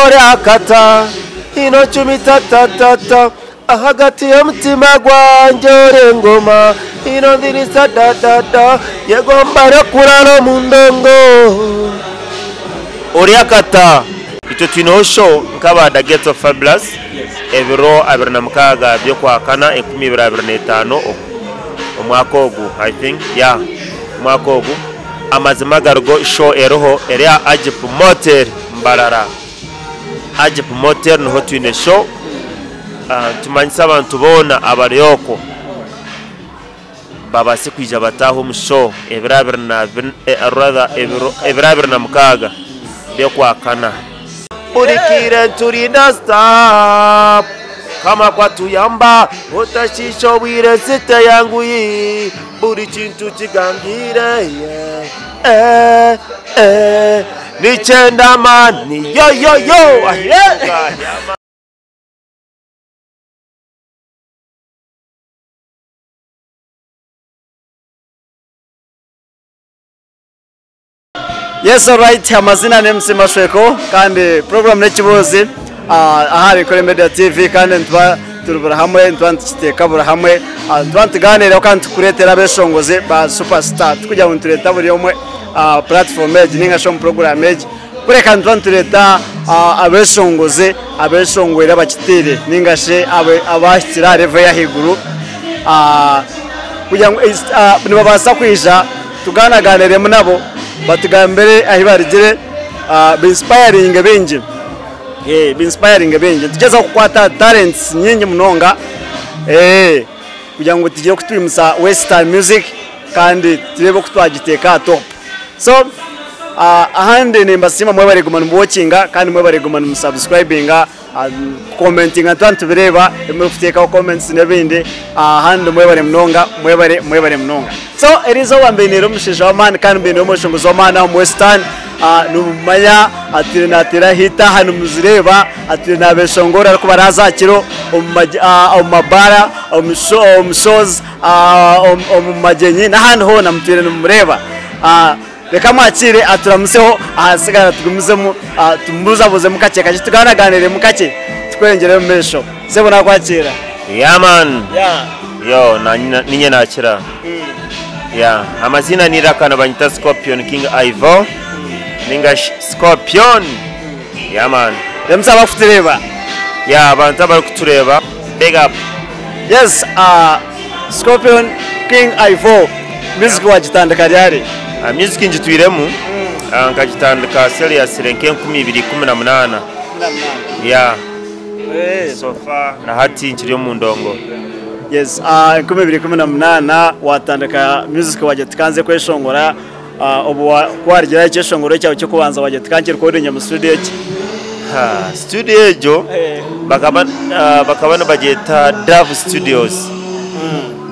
Oryakata ino cumita ta ta ta Ahagati y'omutima gwangye ori engoma ino ndirisa da da da Nyegomba n'okurara omu ndongo Oryakata. Itwe twineho show nk'aba The Ghetto Fabulous ebiro 26 by'okwakana 2025 omwaka ogu I think yeah omwaka ogu. Amazima agarigo show eriho eri aha Agip Motel Mbarara. Agip Motel niho twine show. Nitumanyisa abantu boona abari okwo babaase kwija bataahe omu show ebiro rather ebiro 26 by'okwakana. Buri kaire niturinda stop Mukama ku atuyamba otashiisha obwire ensi teyanguhi Buri kintu kigangire yeah eh eh Nikyenda amaani yo yo yo yeah. Yes alright amazina ni MC Mashweko kandi program n'ekibuuzi aha Bikore Media TV kandi nituba turi buri hamwe nituba nitukiteeka buri hamwe nituba nitugaaniiraho kandi tukureetera abeshongozi ba super star tikugira ngu nitureeta buri omwe aha platform egi ninga shi omu program egi kureka nituba nitureeta abeshongozi abeshongwire abakitiire ninga shi abahikire aha level ey'ahaiguru kugira ngu nibabaasa kwija Tugaanagaaniremu nabo batugambire ahi barugire binsipayaringe baingi binsipayaringe baingi. Nitugyezaho kukwata aha talents nyingi munonga kugira ngu tugire oku twimutsya western music kandi tureebe oku twagiteeka aha top. So ahandi nimbasiima mwebare kuguma nimuwokinga kandi mwebare kuguma nimusubscribinga. Kukomentinga nituba nitubireeba ebi murikuteekaho comments n'ebindi ahandi mwebare munonga mwebare mwebare munonga. So eriizooba mbainiire omushaija w'amaani kandi mbainiire omweshongozi w'amaani aha omu Western nimumanya atwire naateera hit aha nimuzireeba atwire naabeshongora arikuba araaza aha kiro omu mabaara omu shows omu magyenyi n'ahandi hoona mutwire nimumureeba. Reka amwakiire aturamuseho ahasigara tugumizemu tumubuzabuuzemu kakye kakye tugaanagaaniremu kakye tukweyongyere omu maisho. Sebo nakwakiira. Yeah man. Yeah. Yo, ninye nakira. Yeah, amaziina ni Raka nibanyita Scorpion King Ivo. Ninga shi Scorpion. Yeah man. Ramusa abakutureeba. Yeah, abantu abarikutureeba. Big up. Yes, Scorpion King Ivo, music wagitandika ryari? Music ngitwiremu, nkagitandika seriously nk'enkumi ibiri ikumi na munaana. Yeah. So far na hati nkiri omu ndongo. Yes, 2018 watandika music wagira kweshongora Obu ku waarugire ekyeshongoro kyawe ky'okubanza waagira oti ka nkirekodinge omu studio egi? Studio egyo bakaba bakaba nibagyeta Dove Studios.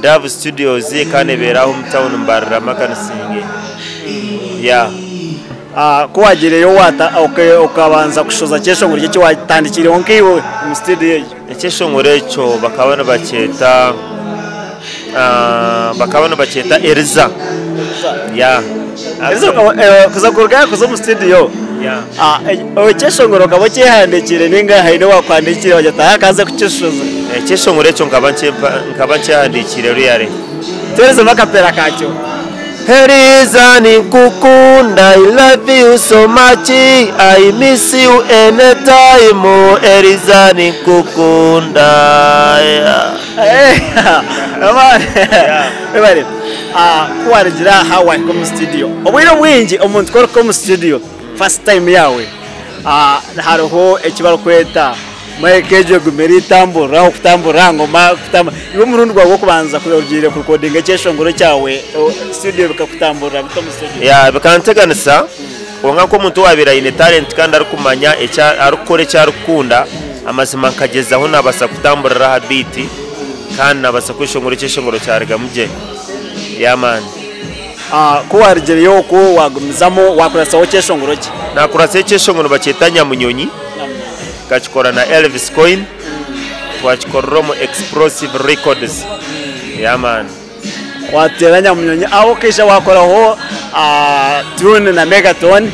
Dove Studios kandi ebeera aho omu tawuni Mbarara Makanisinge. Yeah. Ku waagiireyo okabanza kushoza kyeshongoro ki eki waatandikiireho nkaiwe omu studio egyo? Ekyeshongoro ekyo bakaba nibakyeta bakaba nibakyeta Eriza. Yeah. Eriza kuza kuruga kuza omu studio ekyeshongoro okaba okyehandiikire ninga haine owaakuhandiikire wagira oti aha kanze kukishoza? Ekyeshongoro ekyo nkaba nkyehandiikire really. Tuheerezemu akapeera kakyo. Eliza ninkukunda I love you so much I miss you anytime Eliza ninkukunda yeah. Webare. Ku warugire aha wahika omu studio, obwire obwingi omuntu ku orikuhika omu studio first time yaawe, hariho eki barikweta Mic egyo egume eritamburira aho kutamburira aha ngoma kutambura. Iwe omurundi gwawe gw'okubanza ku ogiire kurikodinga ekyeshongoro kyawe studio bikakutamburira bita omu studio? Yeah, bikanteganisa kwonka nk'omuntu owaabaire aine talent kandi arikumanya eki arikukora eki arikukunda, amazima nkagyezaho naabaasa kutamburira aha beat kandi naabaasa kweshongora ekyeshongoro kyarugamu gye. Yeah man. Ku waarugireyo okwo waagumizamu waakuratsaho kyeshongoro ki? Naakuratsaho ekyeshongoro nibakyeta Nyamunyonyi. Tukakikora na Elvis Coin, twakikorera omu Explosive Records. Yeah man. Wateera Nyamunyonyi aho okaija wakoraho tune na Megatone.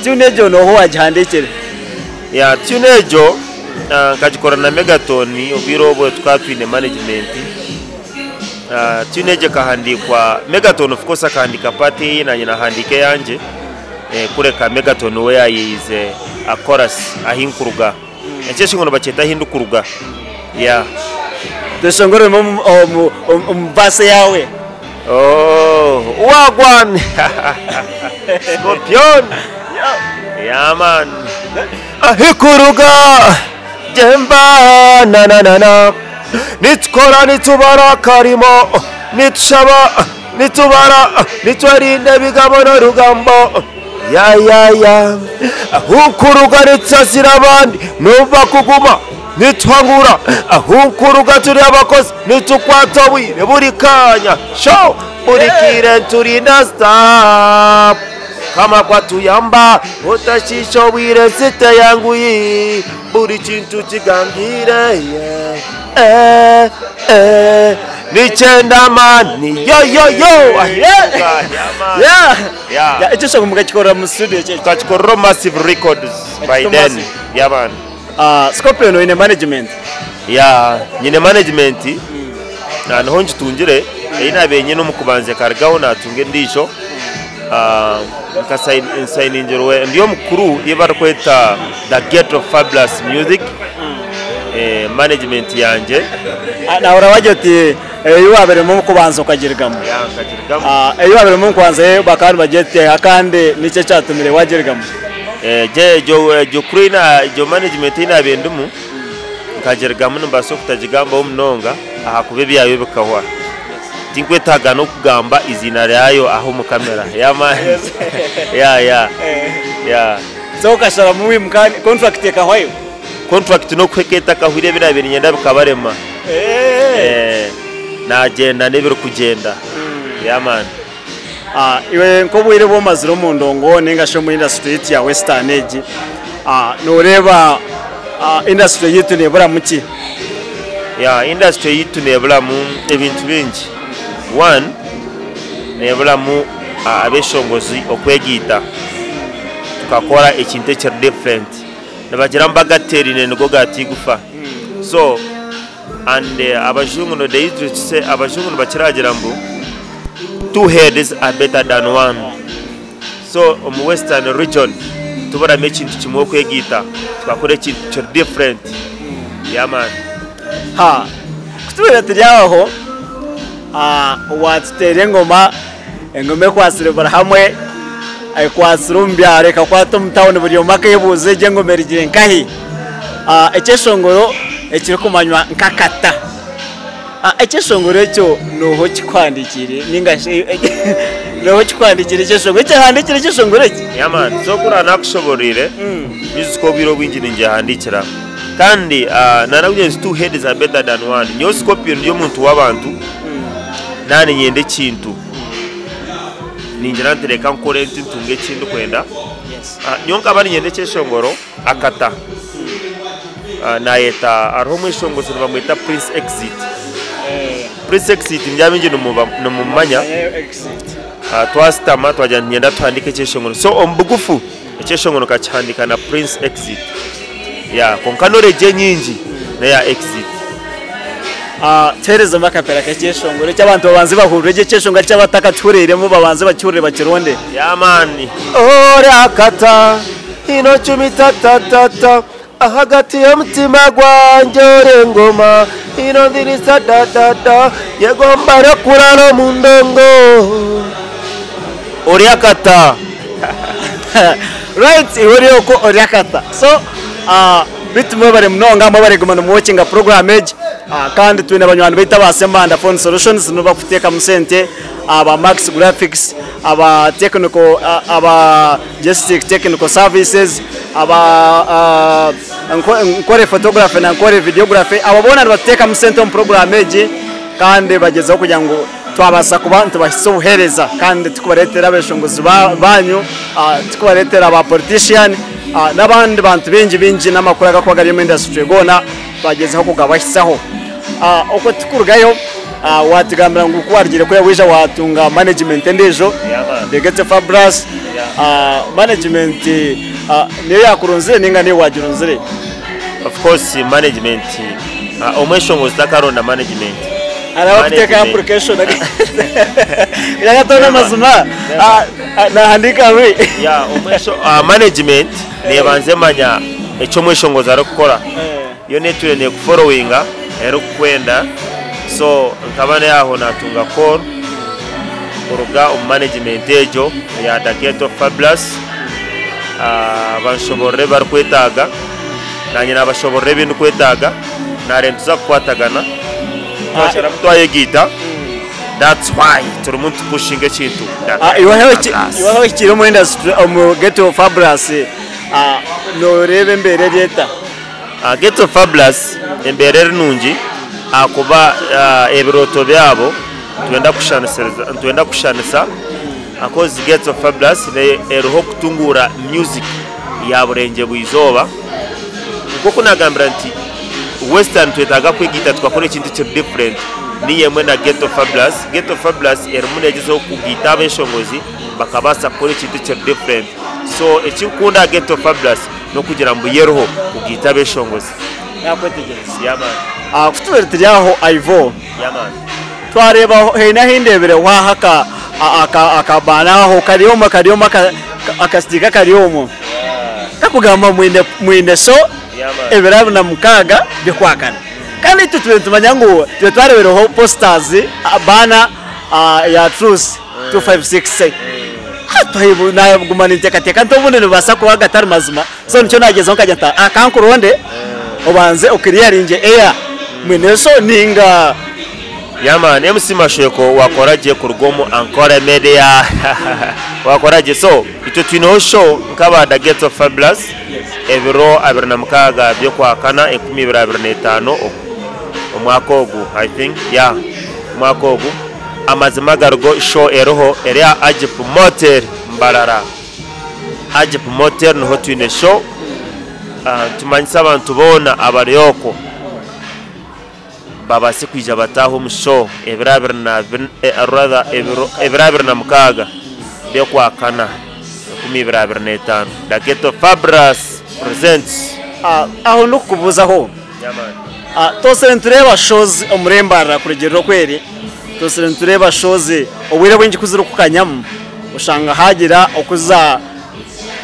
Tune egyo nooha owagihandiikire? Yeah, tune egyo nkagikora na Megaton obwire obwo tukaba twine management. Tune egyo ekahandiikwa Megaton of course akahandiika part eye nanye nahandiika eyangye kureka Megaton we yayeyize a chorus ahinkuruga. Ekyeshongoro nibakyeta ahindikuruga. Yeah. Tweshongoreremu omu verse yaawe. Oh, wagwan Scorpion. Yeah man. Ahikuruga jemba na na na na. Nitukora nitubara akarimo nitushaba nitubara nitwerinda ebigambo n'orugambo ya ya ya ahukuruga nitusasira abandi nobu bakuguma Nituhangura ahunkuruga turi abakozi nitukwata obwire buri kanya sho buri kiire niturinda stop Mukama ku atuyamba otashiisha obwire ensi teyanguhi buri kintu kigangire yeah eh eh nikyenda amaani yo yo yo yeah Yeah. Yeah. Ekyo ekyo mukakikorera mu studio ekyo. Tukakikorera omu Massive Records by then yeah man. Scorpion oine management? Yeah, nyine management niho ngitungire ei naabaire nyine omu kubanza ekarugaho naatunga endiijo. Nsayiningirwe ndi omu crew ei barikweta The Ghetto Fabulous Music management yangye. Naahurira wagira oti ei waabairemu omu kubanza okagirugamu. Yeah, nkagirugamu. Ei waabairemu omu kubanza bakaba nibagyeta eha kandi niki ekyatumire waagirugamu? Egyo crew egyo management ei naabaire ndimu nkagirugamu nimbaasa okutagigambaho munonga ahakuba ebyayo bikahwa. Tinkwetaaga n'okugamba eiziina ryayo aha omu kamera. Yeah yeah yeah. So okasharamu wimuka contract ekahwayo? Contract n'okuhwa ekaba etakahwire ebi naabaire niinyenda bikabarema. Naagyenda n'ebirikugyenda. Yeah man. Iwe nk'obwire obu omazire omu ndongo nainga shi omu industry yaitu ya Western egi, nooreeba industry yaitu neeburamu ki? Yeah, industry yaitu neeburamu ebintu bingi. One, neeburamu abeshongozi okwegaita tukakora ekintu ekiri different. Nibagira ngu bagateeraine nigo gaatigufa. So, And abajungu no they used to say abajungu nibakiragira mbu two heads are better than one so omu western region tuburamu ekintu kimwe okwegaita tukakora ekintu kiri different yeah man. Ha kutubaire turi aho watuteera engoma, engoma ekwatsire buri hamwe, ekwatsire omu byaro ekakwata omu tawuni buri omwe akebuuza egyo engoma erugire nkahi? Ekyeshongoro ekirikumanywa nk'akata. Ekyeshongoro ekyo nooha okikuhandiikiire nainga shi nooha okikuhandiikiire ekyeshongoro? Ekyahandiikire ekyeshongoro eki? Yeah man, so ku nakushoboreire, music obwire obwingi ningyehandiikira kandi nanakugira nti two heads are better than one. Nyowe Scorpio ndi omuntu w'abantu, naaba niinyenda ekintu ningira nti reka nkore nti ntunge eki ndikwenda. Nyowe nkaba niinyenda ekyeshongoro. Akata nayeta hariho omweshongozi nibamweta Prince Exit. Prince Exit ndi abaingi nimumumanya. Twasitama twagira nti niinyenda tuhandiike ekyeshongoro. So omu bugufu ekyeshongoro nkakihandiika na Prince Exit. Yeah, kwonka knowledge enyingi neya Exit. Tuheerezemu akapera k'ekyeshongoro eki abantu babanze bahurire gye ekyeshongoro eki abatakakihuriiremu babanze bakihurire bakironde. Yeah man. Ori akata ino cumita ta ta ta ahagati y'omutima gwangye ori engoma ino ndirisa da da da nyegomba n'okurara omu ndongo ori akata. Right iwe ori okwo ori akata so Beitu mwebare munonga mwebare kuguma nimuwokinga puroguraamu egi. Kandi twine banywani baitu aba Sembanda Phone Solutions nibo bakuteekamu sente, aba Max Graphics, aba Technical aba Gestic Technical Services, aba Nkore Photography na Nkore Videography, abo boona nibatuteekamu sente omu puroguraamu egi kandi bagyezaho kugira ngu twabaasa kuba nitubahitsya obuheereza kandi tikubareetera abeshongozi baanyu, tikubareetera ba politician n'abandi bantu baingi baingi n'amakuru agarikuba gari omu industry goona twagyezaho kugabahitsyaho. Okwo tikurugayo waatugambira ngu ku waarugiire kuriya waija waatunga management endiijo, The Ghetto Fabulous, management. Niyo yaakurunzire nainga niiwe waagirunzire? Of course management, omweshongozi takaronda management. Hariho abarikuteekaho application yaatonda amazima naahandiika bi. Yeah, management neebanza emanya eki omweshongozi arikukora. Yoona etwire neekuforowinga erikukwenda so nkaba ndi aho naatunga call kuruga omu management egyo eya The Ghetto Fabulous banshoborora ebi barikwetaaga naanye naabashoborora ebi ndikwetaaga naareeba nituza kukwatagana twasharamu twayegaita that's why turimu nitupushinga ekintu The Ghetto Fabulous. Iwe ahu ohikiire omu industry omu Ghetto Fabulous nooreeba embeera eri eta? Ghetto Fabulous embeera eri nungi ahakuba ebirooto byabo nitwenda kushushaniza ahakuba Ghetto Fabulous eriho kutunguura music ya Burengye bw'eizooba. Nk'oku naagambira nti Western nitwetaaga kwegaita tukakora ekintu ekiri different niyo emwe na Ghetto Fabulous. Ghetto Fabulous erimu neegyezaho kugaita abeshongozi bakabaasa kukora ekintu ekiri different. So ekinkukunda aha Ghetto Fabulous n'okugira ngu yeriho kugaita abeshongozi. Nakwetegyereza. Yeah man. Ah, ku tubire turi aho Ivo, Yeah man. twareeba haine ahu ndeebireho aho aka aka akabaana aho kari omwo kari omwo aka akasitiika kari omwo kakugamba mwine mwine show Yeah man. ebiro abiri na mukaaga by'okwakana. Kandi itwe tubire nitumanya ngu tubire twareebireho posters, banner ya Truth 256. Naguma ninteekateeka nti obundi nibibaasa kuba gatari mazima, so nikyo naagyezaho nkagira nti ah ka nkuronde obanze okiriyaringye eya mwine sho nainga. Yeah man, MC Mashweko wakora gye kuruga omu Ankole Media wakora gye so itwe twineho show nk'aba The Ghetto Fabulous ebiro 26 by'okwakana 2025 omwaka ogu I think yeah omwaka ogu. Amazima agarigo show eriho eri aha Agip Motel Mbarara. Agip Motel niho twine show. Nitumanyisa abantu boona abari okwo babaase kwija bataahe omu show ebiro abiri na rather ebiro 26 by'okwakana 2025. The Ghetto Fabulous presents. Aho ndikukubuuzaho. Yeah man. Twosire nitureeba shows omuri Mbarara kurugiirira oku eri, twosire nitureeba shows obwire bwingi ku zirikukanyamu oshanga haagira oku za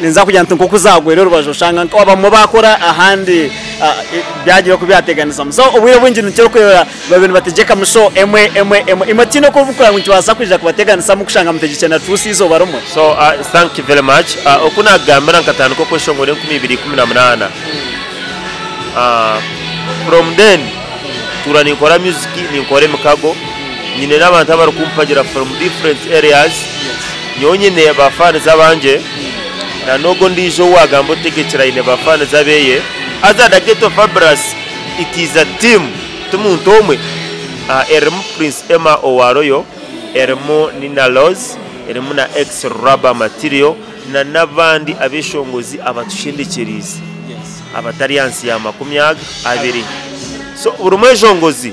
ninza kugira nti nk'oku zaagwera orubaju oshanga abamwe baakora ahandi byagira oku byateganisamu. So obwire obwingi nikyo orikureeba babaire nibategyekamu show emwe emwe emwe. Imwe tihaine oku orikureeba ngu nikibaasa kwija kubateganisamu kushanga mutegyekire na Truth eizooba rimwe? So thank you very much. Oku naakugambira nkatandika okweshongora 2018. From then ntuura ninkora music, ninkora emikago, nyine n'abantu abarikumpagira from different areas, nyowe nyine ba fans abangye na n'ogwo ondiijo ou waagamba otegekire aine ba fans abeye, haza The Ghetto Fabulous it is a team ti muntu omwe, erimu Prince Emma owa Royal, erimu Nina Roz, erimu na Ex Rubber Material na n'abandi abeshongozi abatushendekyereize. Abatari ahansi ya 20. So buri mweshongozi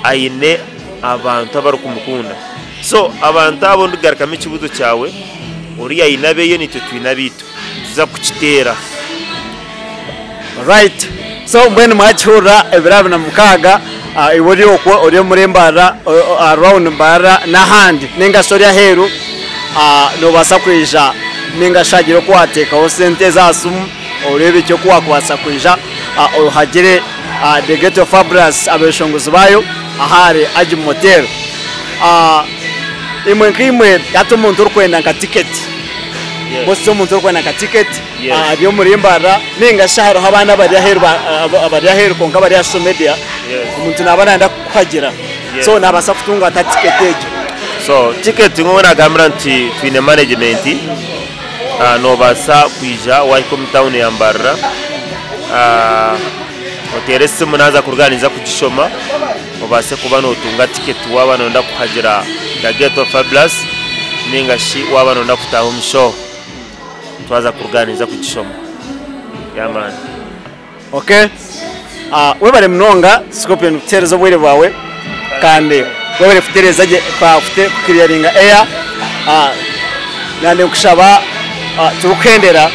aine abantu abarikumukunda. So abantu abo ndikugarukamu ekibuuzo kyawe, oriya aine abeye naitwe twine abaitu. Nituza kukiteera. Right. So mbwenu mwakihurira ebiro 26 iwe ori okwo ori omuri Mbarara around Mbarara n'ahandi ninga shi ori aheeru noobaasa kwija ninga shi hagire oku waateekaho sente ez'aha simu Oreebe ki oku waakubaasa kwija ohagire The Ghetto Fabulous abeshongozi baayo ahari Agim Motel. Imwe nkaimwe hati omuntu orikwenda nka tiketi, mostly omuntu orikwenda nka tiketi ari omuri Mbarara ninga shi hariho abandi abari aheeru abari aheeru kwonka bari aha social media, omuntu naaba nayenda kukuhagira so naabaasa kutunga ata tiketi egyo? So tiketi nk'oku naagambira nti twine management. Noobaasa kwija waahika omu tauni ya Mbarara oteere esimu naaza kuruga aha ninza kugishoma obaase kuba nootunga tiketi waaba nooyenda kuhagira The Ghetto Fabulous nainga shi waaba nooyenda kutaaha omu show. Twaza kuruga aha ninza kugishoma. Yeah man. Ok webare munonga Scorpion kutuhereza obwire bwawe kandi webare kutereza gye ku clearinga air nanye nkushaba turikuhendera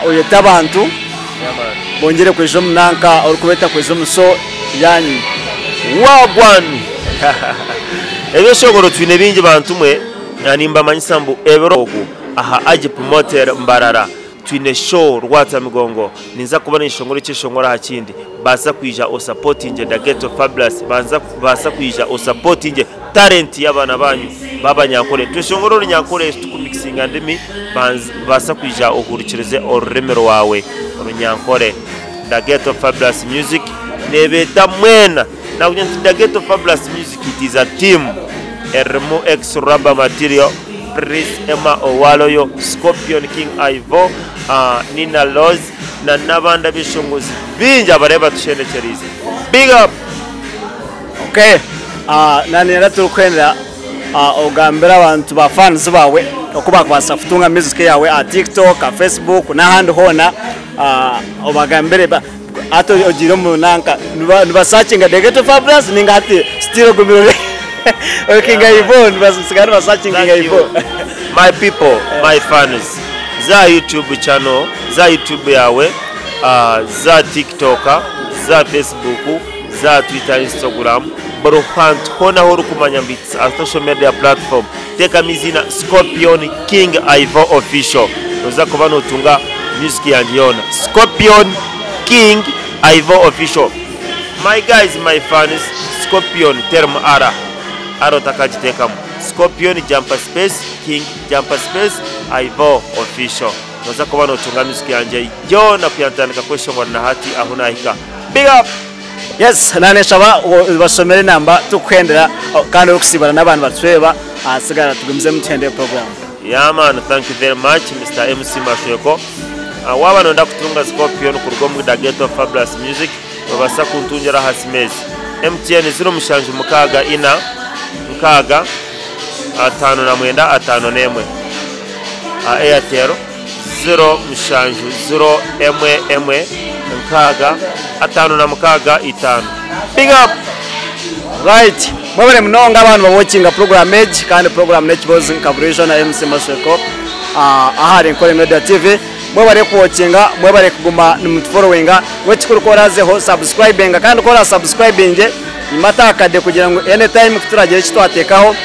Oyete abantu bongyere kwija omu nanka orikubeeta kwija omu show yanyu. Wagwan! Ebyeshongoro twine bingi bantu mwe, nimbamanyisa mbu ebiro ogu aha Agip Motel Mbarara twine show Rwatamigongo, ninza kuba ninshongora ekyeshongoro aha kindi, baasa kwija osapotingye Da Ghetto Fabulous, baasa kwija osapotingye talent y'abaana banyu b'abanyankore, tweshongore orunyankore titukumikisinga ndimi, baasa kwija ohurikirize orurimi rwawe orunyankore. Da Ghetto Fabulous Music nebeeta mwena, nakugira nti Da Ghetto Fabulous Music it is a team erimu ex Rubber Material, Prince Emma Owaloyo, Scorpion King Ivo, Nina Loz na n'abandi abeshongozi baingi abarabe batushendekyereize. Big up! Okay, naninyenda turikwenda ogambire abantu ba fans baawe oku bakubaasa kutunga music yaawe aha TikTok, aha Facebook n'ahandi hoona obagambire hati ogiire omu nanka nibasakinga The Ghetto Fabulous ninga hati still ogumire ori King Ivo nibasigara nibasakinga Thank Ivo. you. My people, my fans, za YouTube channel, za YouTube yawe, za TikTok, za Facebook, za Twitter, Instagram, buri hantu hoona ahu orikumanya ngu it's a social media platform, teekamu eiziina Scorpion King Ivo Official, noza kuba notunga music yangye yoona. Scorpion King Ivo Official. My guys, my fans, Scorpion terimu R, R otakagiteekamu. Scorpion jumper space King jumper space Ivo Official. Noza kuba notunga music yangye yoona kwiha ntandika kweshongora na hati ahu nahika. Big up! Yes, naneshaba obashomere enamba tukuhendera kandi orikusiibana n'abantu barikutureeba ahasigara tugumizemu tuhendere program. Yeah man, thank you very much Mister MC Mashweko. Waaba noyenda kutunga Scorpion kuruga omu Da Ghetto Fabulous Music, nobaasa kuntungira aha simu ezi, MTN 0764 6 59 51, Airtel 07 0 1 1 6 56 5. Big up! Right, mwebare munonga abantu bawokinga program egi kandi program n'ekibozi nka burijo na MC Masheko ahari Nkore Media TV. Mwebare kuwokinga, mwebare kuguma nimutuforowinga. Iwe ekikuru ku orazeho subscribinga kandi ku orasubscribinge nyuma akade kugira ngu anytime ku turagira eki twatekaho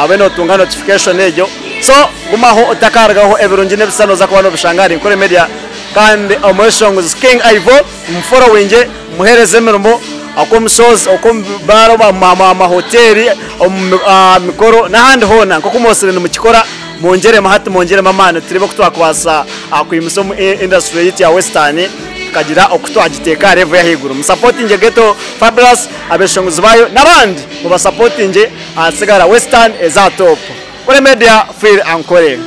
obe notunga notification egyo. So gumaho otakarugaho ebirungi n'ebisa noza kuba nobishanga ahari Nkore Media kandi omweshongozi King Ivo muforowinge muhereze emirimo oku shows, oku baara, omu mahoteri, omu mikoro n'ahandi hoona nk'oku mwosire nimukikora mwongyeremu hati mwongyeremu amaani tureebe oku twakubaasa kwimutsya omu industry yaitu ya western tukagira oku twagiteeka aha level y'ahaiguru. Musapotingye Ghetto Fabulous, abeshongozi baayo n'abandi mubasapotingye ahasigara western eza aha top. Kore Media, Feel Ankore.